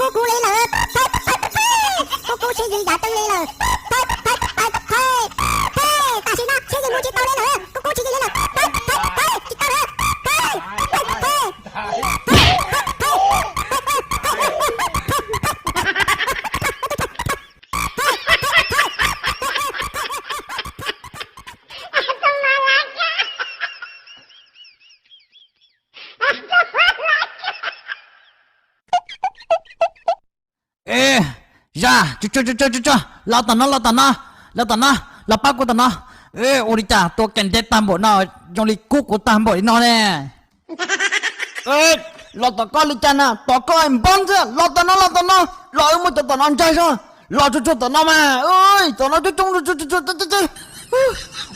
Kub kub li lawm, kub kub tsheb yeej yav teeb li lawm, tam sim no tsheb yeej mus tsis tau li lawm, kub kub tsheb yeej li lawm, tsis tau lawm. Zaj, los tom no, los tom no, los tom no, los pab kuv tom no. Ua li cas tua kees ntev tag npaum no, zoo li kub kuv tag npaum li no ne. Los tom koj li cas na, tom koj npab ntxiag, los tom no, los tom no, los wb muab cov tom no ntsaig zog, los tsuag tsuag tom no mas, tom no coob coob,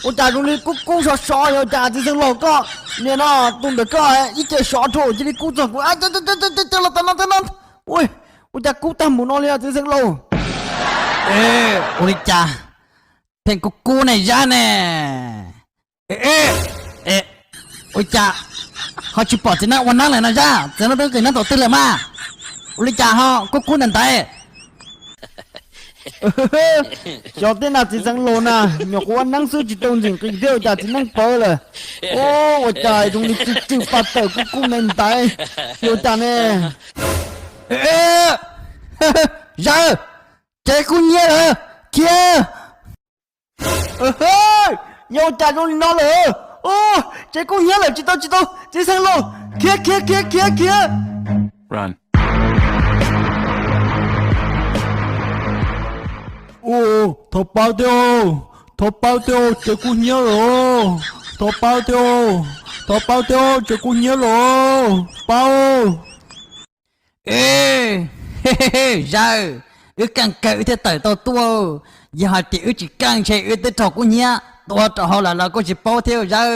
ua cas zoo li kub kub sov sov, yog cas txiv xeev laus koj, nim no tus ntawm koj ib ce sov rau cia li kub txog kuv, los tom no, ua cas kub tag npaum no li txiv xeev laus. Ua li cas pheej kub kub ne Zaj ne. Ua cas ho tsis pom txiv neeb ua neeb lawm no Zaj, txiv neeb twb nqis neeb thaum twg lawm mas. Ua li cas ho kub kub ntawm ntawd. Xyov tej na txiv xeev laus na, nyuam qhuav ua neeb xwb tsis tau ntxim nqis thiab ua cas txiv neeb pawv lawm. Ua cas zoo li tsw tsw paj tawm kub kub me ntaiv, ua cas ne. Zaj, tsev kub hnyiab lawm, khiav. Yog ua cas zoo li no lawm, tsev kub hnyiab lawm, tsis tau tsis tau txiv xeev laus, khiav khiav khiav khiav khiav. Thov pab thiab, thov pab thiab, tsev kub hnyiab lawm, thov pab thiab, thov pab thiab, tsev kub hnyiab lawm, pab. Zaj, wb keej kawg wb thiaj tawm tau tuaj, yog hais tias wb tsis keej ntshe wb twb raug kub hnyiab tua rau hauv lawm los koj tsis paub thiab Zaj.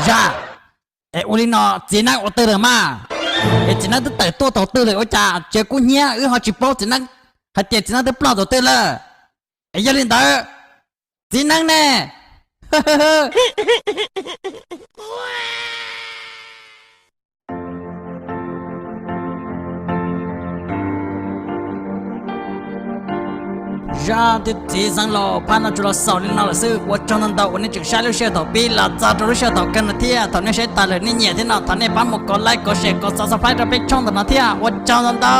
Zaj, es ua li no txiv neeb ua twg lawm mas? Es txiv neeb twb tawm tuaj thaum twg lawm ua cas tsev kub hnyiab wb ho tsis paub txiv neeb, hais tias txiv neeb twb ploj thaum twg lawm? Es yog li ntawd, txiv neeb ne? Zaj thiab txiv xeev laus, phab no tsuas los xaus li no lawm xwb. Ua tsaug ntau ntau uas nej tseem saib lub sij hawm thaum pib los txog rau lub sij hawm thaum kawg no thiab. Thaum nej saib tas lawm nej nyiam thiab no thov nej pab mus kov like, kov share, kov subscribe rau peb channel ntawm no thiab. Ua tsaug ntau ntau.